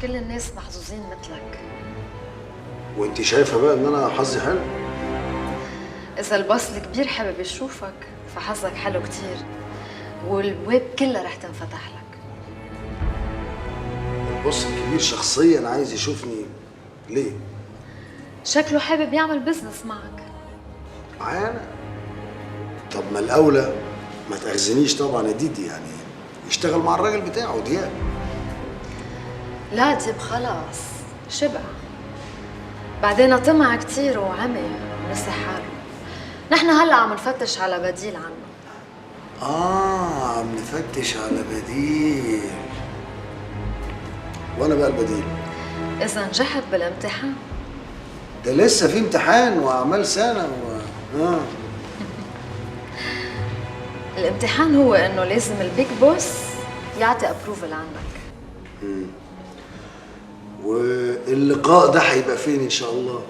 كل الناس محظوظين مثلك. وانت شايفه بقى ان انا حظي حلو؟ اذا ال boss الكبير حابب يشوفك فحظك حلو كتير، والبواب كلها رح تنفتح لك. ال boss الكبير شخصيا عايز يشوفني ليه؟ شكله حابب يعمل business معك. معايا انا؟ طب ما الاولى ما تأخذنيش طبعا يا ديدي، يعني يشتغل مع الراجل بتاعه دياب. لا دياب خلاص شبع، بعدين طمع كتير وعمي ونسي حاله. نحن هلا عم نفتش على بديل عنه. عم نفتش على بديل. وانا بقى البديل؟ إذا نجحت بالامتحان. ده لسه في امتحان واعمال سنة و الامتحان هو انه لازم ال big boss يعطي approval عنك. واللقاء ده هيبقى فين ان شاء الله؟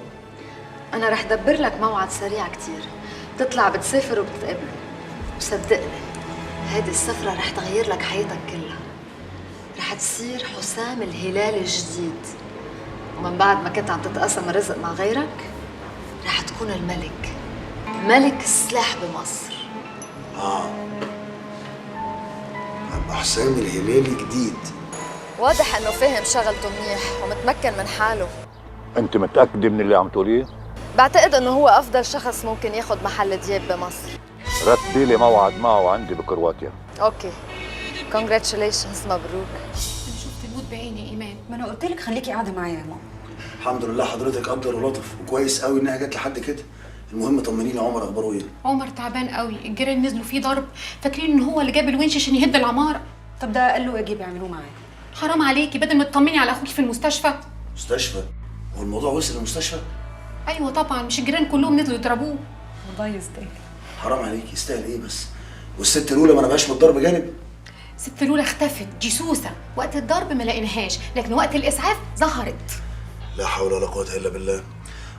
انا رح دبر لك موعد سريع كتير، بتطلع بتسافر وبتقابله، وصدقني هيدي السفرة رح تغير لك حياتك كلها. رح تصير حسام الهلال الجديد، ومن بعد ما كنت عم تتقاسم الرزق مع غيرك رح تكون الملك، ملك السلاح بمصر. هبقى حسام الهلالي جديد. واضح انه فاهم شغلته منيح ومتمكن من حاله. انت متأكدة من اللي عم تقوليه؟ بعتقد انه هو افضل شخص ممكن ياخذ محل دياب بمصر. رتبي لي موعد معه عندي بكرواتيا. okay، congratulations، مبروك. انا شفت الموت بعيني يا ايمان. ما انا قلت لك خليكي قاعدة معايا يا ماما. الحمد لله حضرتك قدر ولطف، وكويس قوي انها جت لحد كده. المهم طمنيني عمر اخباره ايه؟ عمر تعبان قوي، الجيران نزلوا فيه ضرب، فاكرين ان هو اللي جاب الونش عشان يهد العمارة. طب ده اقل واجب يعملوه معاه. حرام عليكي، بدل ما تطمني على اخوكي في المستشفى. مستشفى؟ هو الموضوع وصل للمستشفى؟ ايوه طبعا، مش الجيران كلهم نزلوا يضربوه. والله يستاهل. حرام عليك، يستاهل ايه بس؟ والست لولا ما انا بقاش من الضرب جانب. ست لولا اختفت، دي سوسة، وقت الضرب ما لقيناهاش، لكن وقت الاسعاف ظهرت. لا حول ولا قوة الا بالله.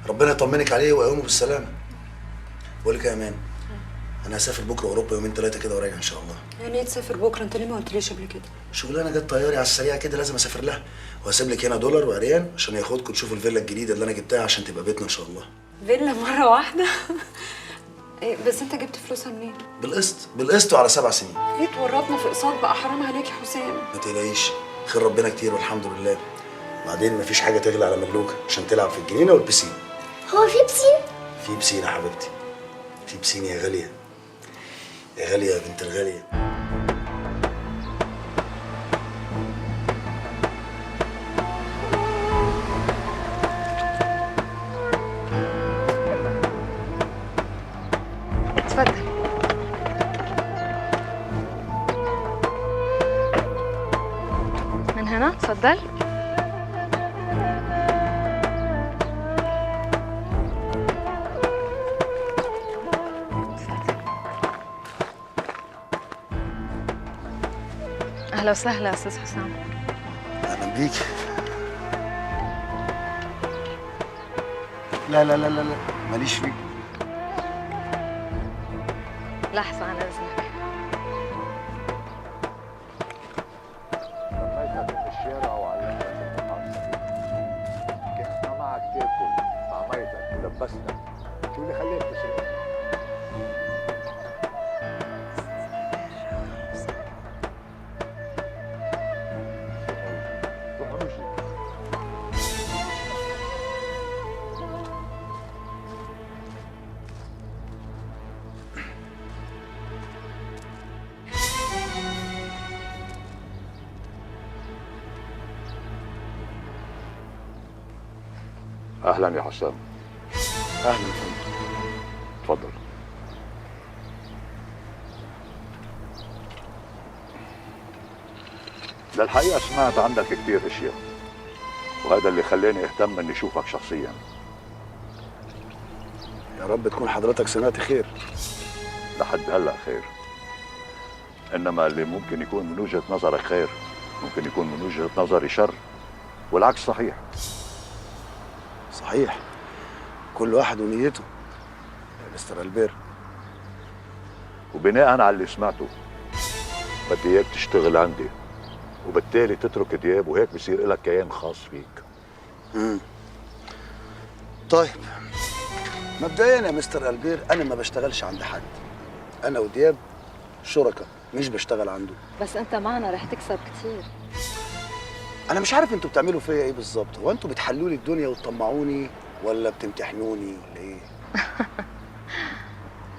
ربنا يطمنك عليه ويقومه بالسلامة. بقول لك يا امان، انا هسافر بكره اوروبا يومين ثلاثة كده وراجع ان شاء الله. يعني ايه تسافر بكره؟ انت ليه ما قلتليش قبل كده؟ شغلانة جت طياري على السريع كده، لازم اسافر لها. وهسيب لك هنا دولار وعريان عشان ياخدكم تشوفوا الفيلا الجديدة اللي انا جبتها عشان تبقى بيتنا ان شاء الله. فيلا مرة واحدة؟ إيه بس انت جبت فلوسها منين؟ بالقسط، بالقسط وعلى 7 سنين. ليه تورطنا في اقساط بقى؟ حرام عليك يا حسام. ما تقلقيش، خير ربنا كتير والحمد لله. بعدين مفيش حاجة تغلى على ملوكه عشان تلعب في الجنينة والبسين. هو في بسين؟ في بسين يا حبيبتي، في بسين يا غالية، يا غالية يا بنت الغالية. اتفضل. من هنا اتفضل. اهلا وسهلا استاذ حسام. اهلا بيك. لا لا لا لا لا، ماليش فيه. لحظة عن اذنك. رميتك في الشارع وعلقتك في المحافظة. كنا معك تاكل، طعميتك ولبستك، شو اللي خلاك تسرق؟ اهلا يا حسام. اهلا يا فندم. اتفضل. للحقيقة سمعت عندك كثير اشياء، وهذا اللي خلاني اهتم اني اشوفك شخصيا. يا رب تكون حضرتك سمعت خير. لحد هلا خير، انما اللي ممكن يكون من وجهة نظرك خير ممكن يكون من وجهة نظري شر، والعكس صحيح. صحيح، كل واحد ونيته يا مستر البير. وبناء على اللي سمعته بدي اياك تشتغل عندي وبالتالي تترك دياب، وهيك بصير لك كيان خاص فيك. طيب مبدئيا يا مستر البير، انا ما بشتغلش عند حد. انا ودياب شركاء، مش بشتغل عنده. بس انت معنا رح تكسب كثير. انا مش عارف انتوا بتعملوا فيا ايه بالظبط. هو انتوا بتحلوا لي الدنيا وتطمعوني ولا بتمتحنوني ولا ايه؟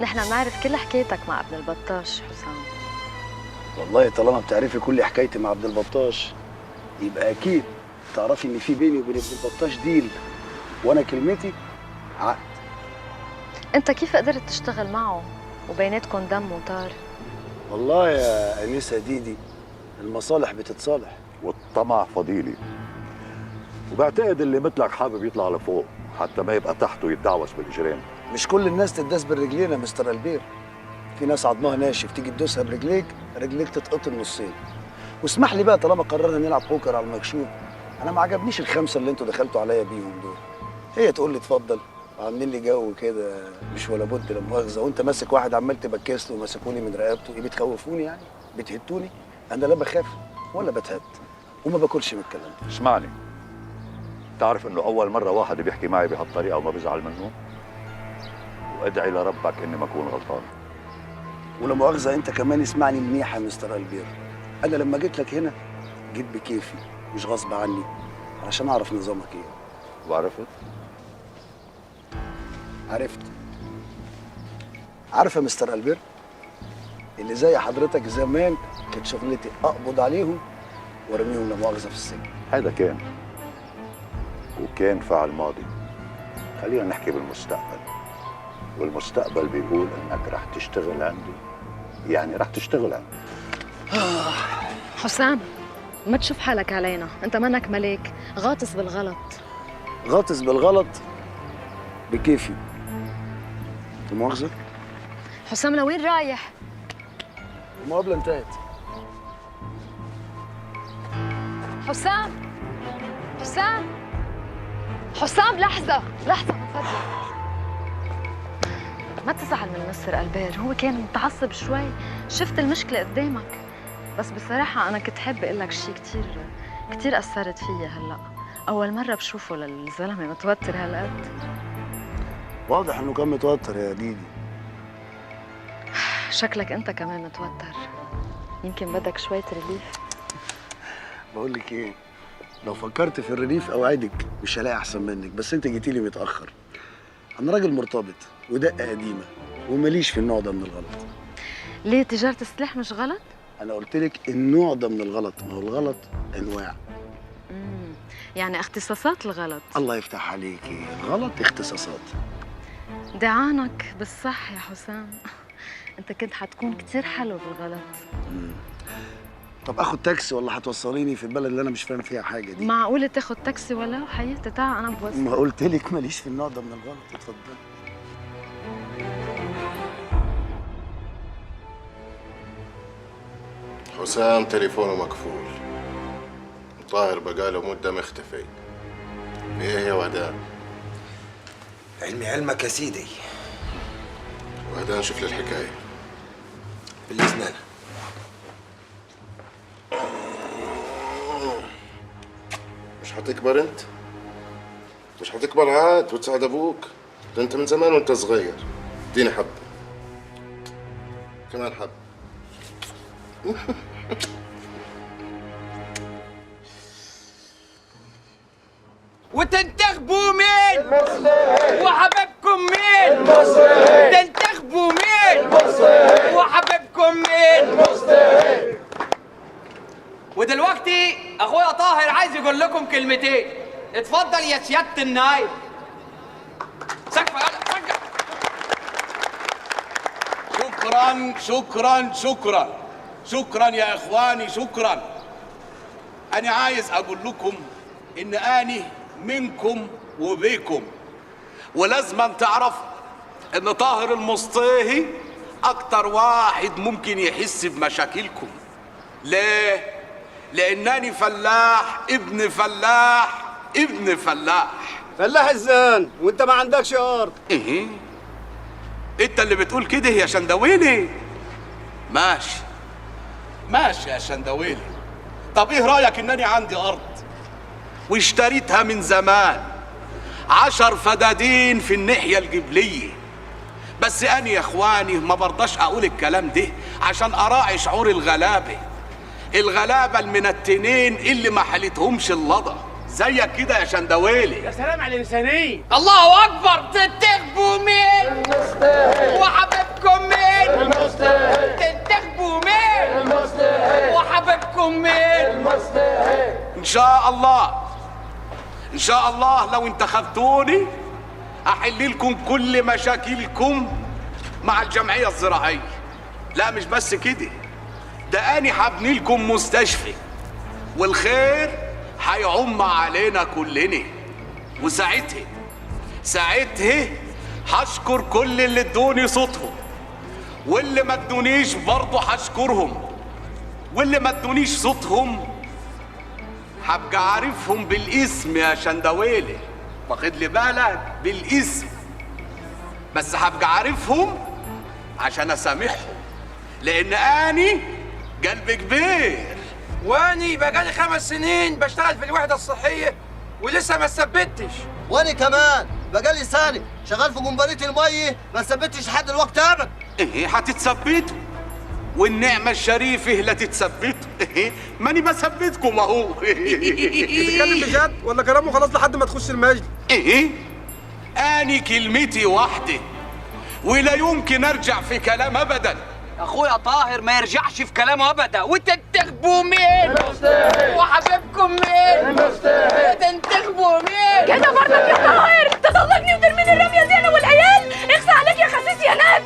نحن بنعرف كل حكايتك مع ابن البطاش حسام. والله طالما بتعرفي كل حكايتي مع ابن البطاش يبقى اكيد تعرفي ان في بيني وبين ابن البطاش deal، وانا كلمتي عقد. انت كيف قدرت تشتغل معه وبيناتكم دم وطار؟ والله يا انسه ديدي المصالح بتتصالح والطمع فضيلي، وبعتقد اللي مثلك حابب يطلع لفوق حتى ما يبقى تحته يتدعوس بالاجرام. مش كل الناس تداس بالرجلين يا مستر البير. في ناس عظمها ناشف، تيجي تدوسها برجليك رجليك تتقطم نصين. واسمح لي بقى، طالما قررنا نلعب بوكر على المكشوف، انا ما عجبنيش الخمسة اللي انتوا دخلتوا عليا بيهم دول. هي تقول لي اتفضل، وعاملين لي جو كده مش ولا بد لا مؤاخذة، وانت ماسك واحد عمال تبكس له وماسكوني من رقبته. ايه بتخوفوني يعني؟ بتهتوني؟ انا لا بخاف ولا بتهت وما باكلش من الكلام ده. اسمعني، تعرف انه اول مرة واحد بيحكي معي بهالطريقة وما بزعل منه؟ وادعي لربك اني ما اكون غلطان. ولا مؤاخذة انت كمان اسمعني منيح يا مستر البير. انا لما جيت لك هنا جيت بكيفي، مش غصب عني، علشان اعرف نظامك ايه. وعرفت؟ عرفت. عارف يا مستر البير، اللي زي حضرتك زمان كانت شغلتي اقبض عليهم وارميهم لا مؤاخذة في السجن. هذا كان، وكان فعل ماضي. خلينا نحكي بالمستقبل، والمستقبل بيقول انك رح تشتغل عندي، يعني رح تشتغل عندي. حسام ما تشوف حالك علينا، انت منك ملاك، غاطس بالغلط. غاطس بالغلط بكيفي. مؤاخذة؟ حسام لوين رايح؟ المقابلة انتهت. حسام، حسام، حسام، لحظة لحظة من فضلك. ما تزعل من مستر البير، هو كان متعصب شوي، شفت المشكلة قدامك. بس بصراحة أنا كنت حابة أقول لك شيء كثير كثير أثرت فيا هلأ. أول مرة بشوفه للزلمة متوتر هالقد. واضح إنه كان متوتر يا ديدي. شكلك أنت كمان متوتر، يمكن بدك شوية relief. بقول لك إيه، لو فكرت في ال relief أوعدك مش هلاقي أحسن منك، بس أنت جيتي لي متأخر. أنا راجل مرتبط ودقة قديمة وماليش في النوع ده من الغلط. ليه تجارة السلاح مش غلط؟ أنا قلت لك النوع ده من الغلط، ما هو الغلط أنواع. يعني اختصاصات الغلط. الله يفتح عليكي، الغلط اختصاصات. دعانك بالصح يا حسام، أنت كنت حتكون كتير حلو بالغلط. طب آخد تاكسي ولا هتوصليني في البلد اللي أنا مش فاهم فيها حاجة دي؟ معقولة تاخد تاكسي ولا حياتي؟ تعال أنا بوصل. ما قلت لك ماليش في النوع ده من الغلط. اتفضلي. حسام تليفونه مقفول، طاهر بقاله مدة مختفي. في ايه يا وهدان؟ علمي علمك يا سيدي. وهدان شوف لي الحكاية. بالإذن أنا. مش حتكبر أنت؟ مش حتكبر عاد وتساعد أبوك؟ ده أنت من زمان وأنت صغير. اديني حبة. كمان حبة. وتنتخبوا مين؟ المصريين. وحبيبكم مين؟ المصريين. تنتخبوا مين؟ المصريين. وحبيبكم مين؟ المصريين. ودلوقتي اخويا طاهر عايز يقول لكم كلمتين. اتفضل يا سيادة النايب. سقفة يلا سقف. شكرا شكرا شكرا شكرا يا اخواني، شكرا. انا عايز اقول لكم ان اني منكم وبيكم، ولازم تعرفوا ان طاهر المصطيهي اكتر واحد ممكن يحس بمشاكلكم. ليه؟ لانني فلاح ابن فلاح ابن فلاح. فلاح الزان وانت ما عندكش ارض. ايه انت اللي بتقول كده يا شندويلي؟ ماشي ماشي يا شندويلي، طب ايه رايك انني عندي ارض واشتريتها من زمان، 10 فدادين في الناحية الجبلية. بس انا يا اخواني ما برضاش اقول الكلام ده عشان اراعي شعور الغلابة، الغلابة المنتنين اللي ما حلتهمش اللضا زيك كده يا شندويلي. يا سلام على الانسانية. الله اكبر. تنتخبوا مين وحبيبكم مين؟ تنتخبوا مين وحبيبكم مين؟ ان شاء الله، ان شاء الله لو انتخبتوني احل لكم كل مشاكلكم مع الجمعية الزراعية. لا مش بس كده، ده اني هبني لكم مستشفى والخير هيعم علينا كلنا. وساعتها ساعتها هشكر كل اللي ادوني صوتهم، واللي ما ادونيش برضه هشكرهم، واللي ما ادونيش صوتهم هبقى عارفهم بالاسم يا شندويلي، واخد لي بالك؟ بالاسم. بس هبقى عارفهم عشان اسامحهم، لان اني قلبي كبير. واني بقالي 5 سنين بشتغل في الوحدة الصحية ولسه ما ثبتش. واني كمان بقالي سنة شغال في جمبريه المية ما ثبتش لحد الوقت ابدا. ايه هتتثبتوا؟ والنعمة الشريفة لا تتثبتوا. ايه ماني بثبتكم اهو. بتتكلم بجد ولا كلامه خلاص لحد ما تخش المجلس؟ ايه اني كلمتي واحدة ولا يمكن ارجع في كلام ابدا. اخويا طاهر ما يرجعش في كلامه ابدا. وتنتخبوا مين وحبيبكم مين؟ تنتخبوا مين؟ كده برضك يا طاهر تطلقني وترميني الرمية دي انا والعيال؟ اخسى عليك يا خسيس يا ند.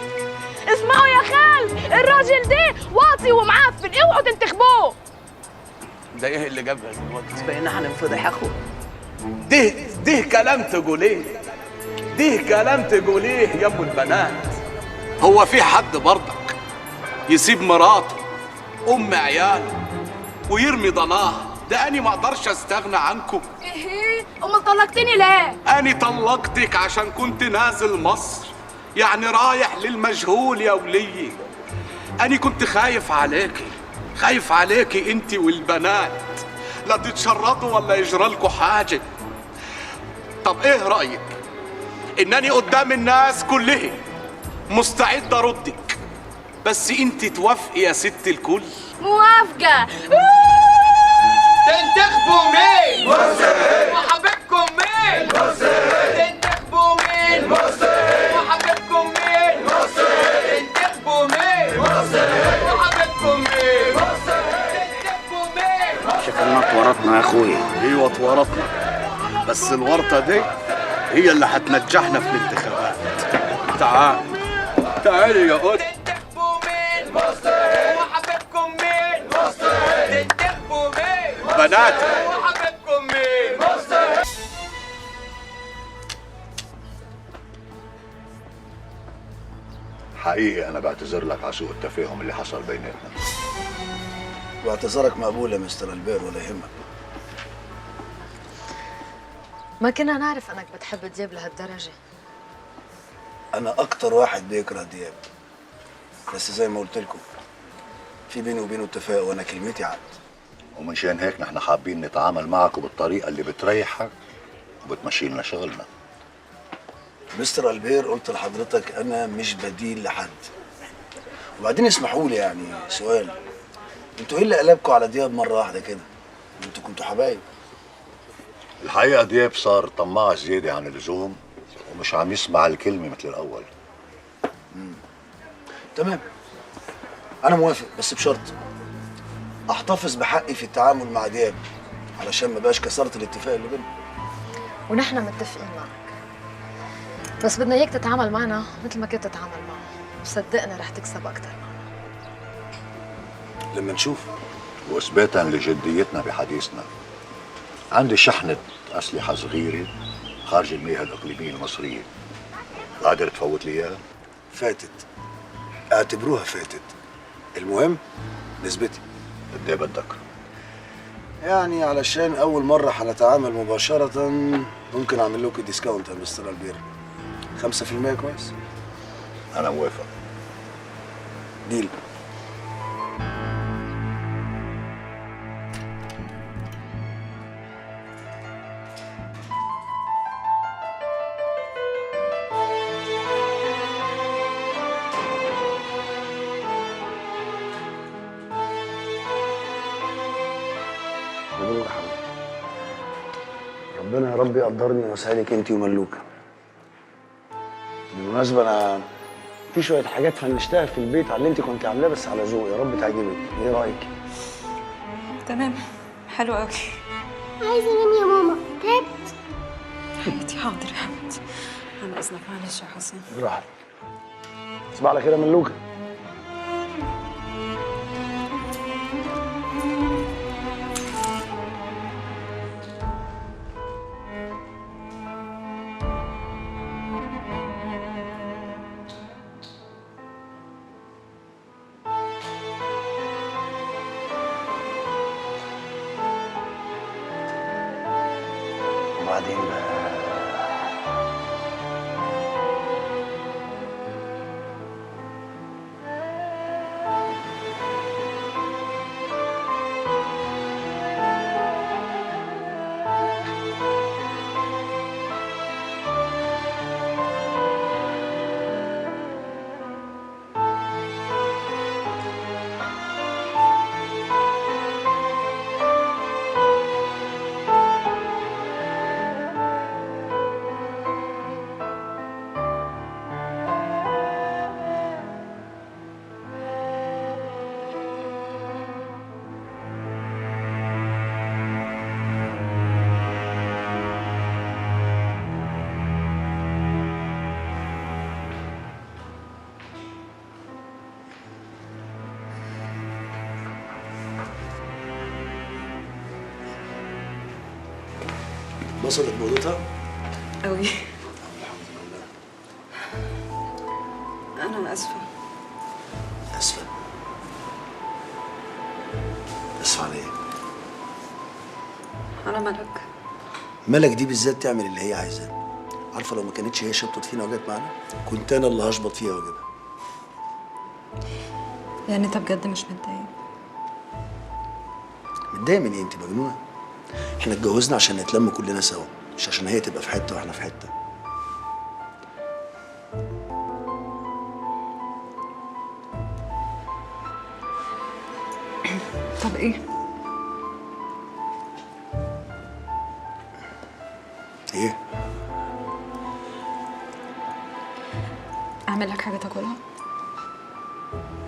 اسمعوا يا خال، الراجل ده واطي ومعفن، اوعوا تنتخبوه. ده ايه اللي جابها دلوقتي؟ بقينا هننفضح يا اخويا. ده كلام تقوليه، ده كلام تقوليه يا ابو البنات. هو في حد برضك يسيب مراته ام عياله ويرمي ضناها؟ ده اني ما اقدرش استغنى عنكم. ايه امال طلقتني ليه؟ اني طلقتك عشان كنت نازل مصر، يعني رايح للمجهول يا وليي. اني كنت خايف عليكي، خايف عليكي انت والبنات لا تتشردوا ولا يجرى لكم حاجة. طب ايه رايك انني قدام الناس كلها مستعد اردك، بس انت توافقي يا ست الكل؟ موافقة. تنتخبوا مين وحبيبكم مين؟ تنتخبوا مين وحبيبكم مين؟ تنتخبوا مين وحبيبكم مين؟ تنتخبوا مين؟ شكلنا اتورطنا يا اخويا. ايوه اتورطنا، بس الورطة دي هي اللي هتنجحنا في الانتخابات. تعال تعالي يا قط. وحبيبكم مين؟ تنتخبوا مين؟ بنات وحبيبكم مين؟ حقيقي أنا بعتذر لك على سوء التفاهم اللي حصل بيناتنا. واعتذارك مقبول يا مستر البير، ولا يهمك. ما كنا نعرف انك بتحب دياب لهالدرجة. أنا أكتر واحد بيكره دياب، بس زي ما قلت لكم في بيني وبينه اتفاق وانا كلمتي عقد. ومن شان هيك نحن حابين نتعامل معك بالطريقة اللي بتريحك وبتمشي لنا شغلنا. مستر البير، قلت لحضرتك انا مش بديل لحد. وبعدين اسمحوا لي يعني سؤال، انتوا ايه اللي قلبكم على دياب مرة واحدة كده؟ انتوا كنتوا حبايب. الحقيقة دياب صار طماع زيادة عن اللزوم ومش عم يسمع الكلمة مثل الاول. تمام، أنا موافق، بس بشرط أحتفظ بحقي في التعامل مع دياب علشان ما بقاش كسرت الاتفاق اللي بيننا. ونحن متفقين معك، بس بدنا إياك تتعامل معنا مثل ما كنت تتعامل معه، وصدقنا رح تكسب أكثر معنا. لما نشوف. وإثباتا لجديتنا بحديثنا، عندي شحنة أسلحة صغيرة خارج المياه الإقليمية المصرية، قادر تفوت لي إياها؟ فاتت، اعتبروها فاتت. المهم نسبتي. قد ايه بدك؟ يعني علشان أول مرة هنتعامل مباشرة ممكن أعمل لكم discount يا مستر البير، 5% كويس؟ أنا موافق. deal. ربنا يا رب يقدرني ويسعدك انت وملوكه. بالمناسبة انا في شوية حاجات فنشتها في البيت على اللي انت كنت عاملاه، بس على ذوقي، يا رب تعجبك. ايه رايك؟ تمام، حلو قوي. عايزه انام يا ماما، تعبت. حياتي حاضر يا حبيبتي، عن اذنك معلش يا حسام. براحتك. تصبح على خير يا ملوكه. وبعدين بقى وصلت بوضتها؟ قوي. الحمد لله. أنا آسفة. آسفة؟ آسفة على إيه؟ على ملك. ملك دي بالذات تعمل اللي هي عايزاه. عارفة لو ما كانتش هي شبطت فينا وجت معانا كنت أنا اللي هشبط فيها وأجيبها. يعني أنت بجد مش متضايق؟ متضايق من إيه؟ أنت مجنونة؟ احنا اتجوزنا عشان نتلم كلنا سوا، مش عشان هي تبقى في حتة واحنا في حتة. طب ايه؟ ايه؟ اعمل لك حاجة تاكلها؟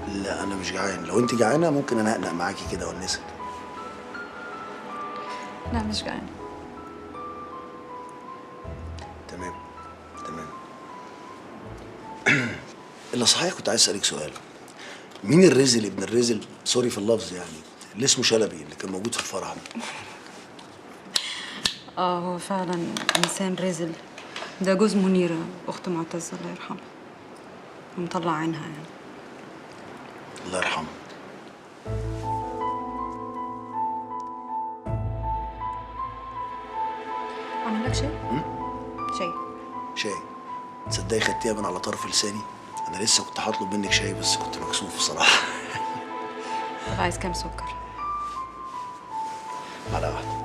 لا انا مش جعان، لو انت جعانة ممكن انا اقلق معاكي كده وانسك. لا مش جعانة. تمام تمام. الا صحيح كنت عايز اسالك سؤال. مين الرزل ابن الرزل، سوري في اللفظ يعني، اللي اسمه شلبي اللي كان موجود في الفرح ده؟ اه هو فعلا انسان رزل. ده جوز منيرة اخت معتز الله يرحمها، ومطلع عينها يعني. الله يرحمه. اعمل لك شاي؟ شاي. شاي. تصدقي خدتيها من على طرف لساني؟ انا لسه كنت هطلب منك شاي بس كنت مكسوف بصراحة. طب عايز كام سكر؟ معلقه واحدة.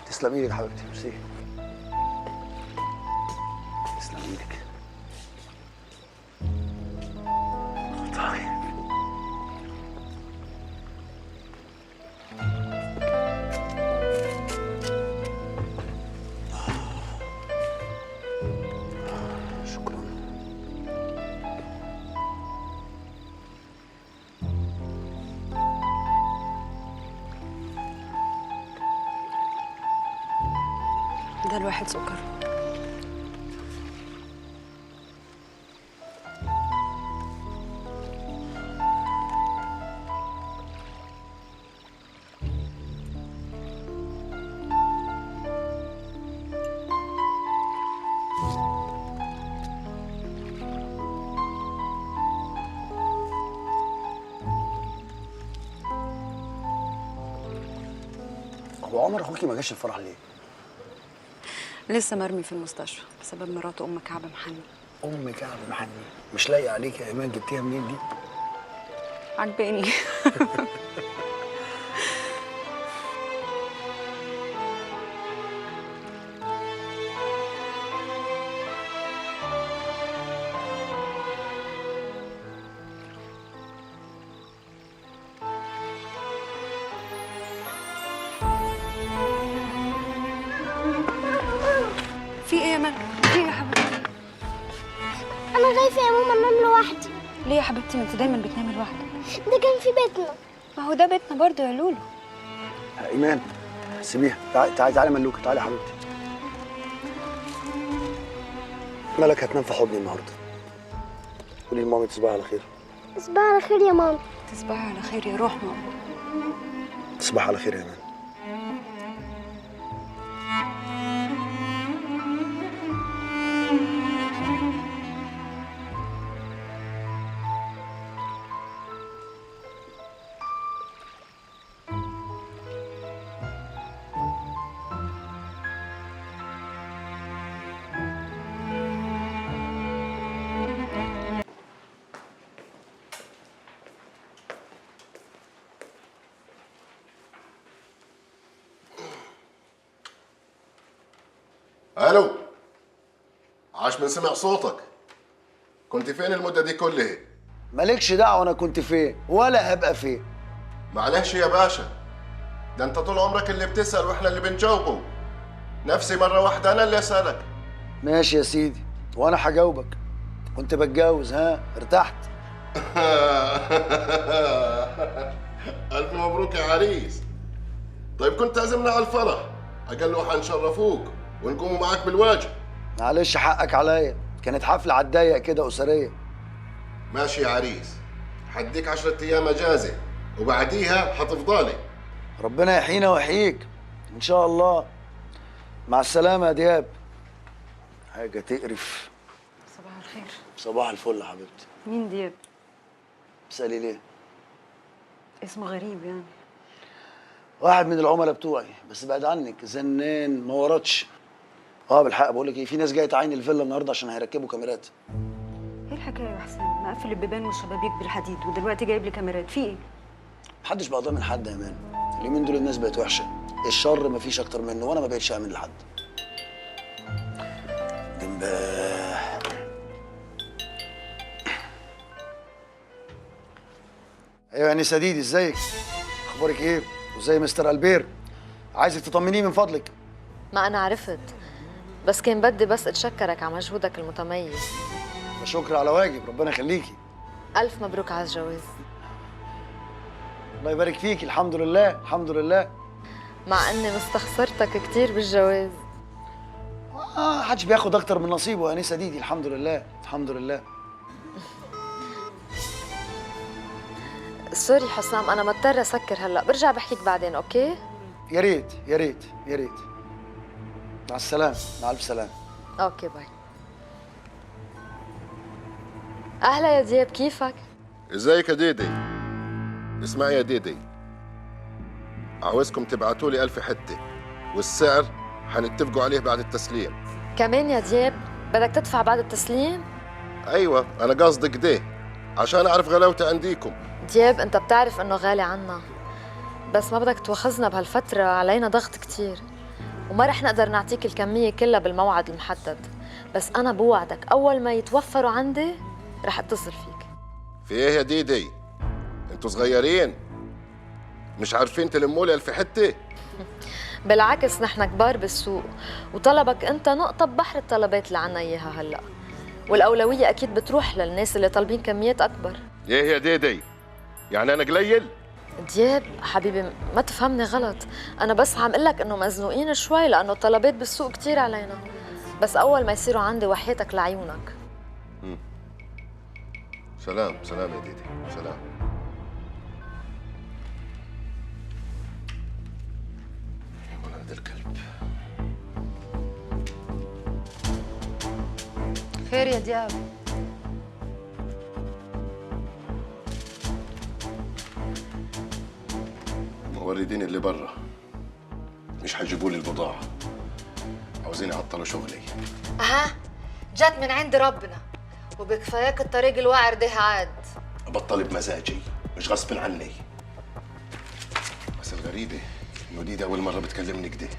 تسلم ايدك حبيبتي، ميرسي. تسلم ايدك. طيب شكرا. ده الواحد سكر. هو عمر اخوكي ما جاش الفرح ليه؟ لسه مرمي في المستشفى بسبب مراته ام كعب محني. ام كعب محني مش لايقة عليك يا ايمان، جبتيها منين دي؟ عجباني. في ايه يا ملك؟ في ايه يا حبيبتي؟ انا خايفة يا ماما انام لوحدي. ليه يا حبيبتي؟ ما انت دايما بتنامي لوحدك. ده كان في بيتنا. ما هو ده بيتنا برضه يا لولو. ايمان سيبيها، تعالي تعالي تعالي ملوكه، تعالي يا حبيبتي. ملك هتنام في حضني النهارده. قولي لمامي تصبحي على خير. تصبحي على خير يا ماما. تصبحي على خير يا روح ماما. تصبحي على خير يا ايمان. الو، عاش من سمع صوتك. كنت فين المدة دي كلها؟ مالكش دعوة أنا كنت فين ولا هبقى فين. معلش يا باشا، ده أنت طول عمرك اللي بتسأل وإحنا اللي بنجاوبه. نفسي مرة واحدة أنا اللي أسألك. ماشي يا سيدي وأنا هجاوبك. كنت بتجوز، ها ارتحت؟ ألف مبروك يا عريس. طيب كنت عزمنا على الفرح، أقل حنشرفوك ونقوموا معاك بالواجب. معلش حقك عليا، كانت حفلة على الضيق كده أسرية. ماشي يا عريس، حديك 10 أيام إجازة وبعديها هتفضلي. ربنا يحيينا ويحييك إن شاء الله. مع السلامة يا دياب. حاجة تقرف. صباح الخير. صباح الفل يا حبيبتي. مين دياب؟ بتسألي ليه؟ اسمه غريب يعني. واحد من العملاء بتوعي، بس بعد عنك، زنان ما وردش. بالحق بقول لك ايه، في ناس جاية تعاين الفيلا النهارده عشان هيركبوا كاميرات. ايه الحكاية يا حسين؟ مقفل البيبان والشبابيك بالحديد ودلوقتي جايب لي كاميرات، في ايه؟ محدش بقى ضامن حد يا مان، اليومين دول الناس بقت وحشة، الشر مفيش اكتر منه، وانا ما بقتش امن لحد. دمباه. ايوه يا انسه ديدي، ازيك؟ اخبارك ايه؟ وازاي مستر البير؟ عايزك تطمنيه من فضلك. ما انا عرفت، بس كان بدي بس اتشكرك على مجهودك المتميز. شكرا على واجب، ربنا يخليكي. الف مبروك على الجواز. الله يبارك فيكي. الحمد لله الحمد لله. مع اني مستخسرتك كثير بالجواز. محدش بياخد اكتر من نصيبه يا انسه ديدي، الحمد لله الحمد لله. sorry حسام، انا مضطرة اسكر هلا، برجع بحكيك بعدين، okay؟ يا ريت يا ريت يا ريت. مع السلامة. مع الف سلامه. okay bye. اهلا يا دياب، كيفك؟ ازيك يا ديدي؟ اسمعي يا ديدي، عاوزكم تبعتوا لي 1000 حتة، والسعر حنتفقوا عليه بعد التسليم. كمان يا دياب بدك تدفع بعد التسليم؟ ايوه انا قصدي كده عشان اعرف غلاوتي عنديكم. دياب انت بتعرف انه غالي عنا، بس ما بدك تواخذنا بهالفترة، علينا ضغط كتير وما رح نقدر نعطيك الكمية كلها بالموعد المحدد، بس أنا بوعدك أول ما يتوفروا عندي رح أتصل فيك. في إيه يا ديدي؟ أنتوا صغيرين مش عارفين تلموا لي 1000 حتة؟ بالعكس نحن كبار بالسوق، وطلبك أنت نقطة ببحر الطلبات اللي عنا إياها هلأ، والأولوية أكيد بتروح للناس اللي طالبين كميات أكبر. إيه يا ديدي؟ يعني أنا قليل؟ دياب حبيبي ما تفهمني غلط، أنا بس عم أقول لك إنه مزنوقين شوي لأنه الطلبات بالسوق كتير علينا، بس أول ما يصيروا عندي وحياتك لعيونك. سلام سلام يا ديدي، سلام. يا ولد الكلب. خير يا دياب؟ الموردين اللي برا مش حيجيبوا لي البضاعة، عاوزين يعطلوا شغلي. اها جت من عند ربنا، وبكفاياك الطريق الوعر ده عاد. بطل بمزاجي مش غصب عني. بس الغريبة انه ديدي أول مرة بتكلمني كده.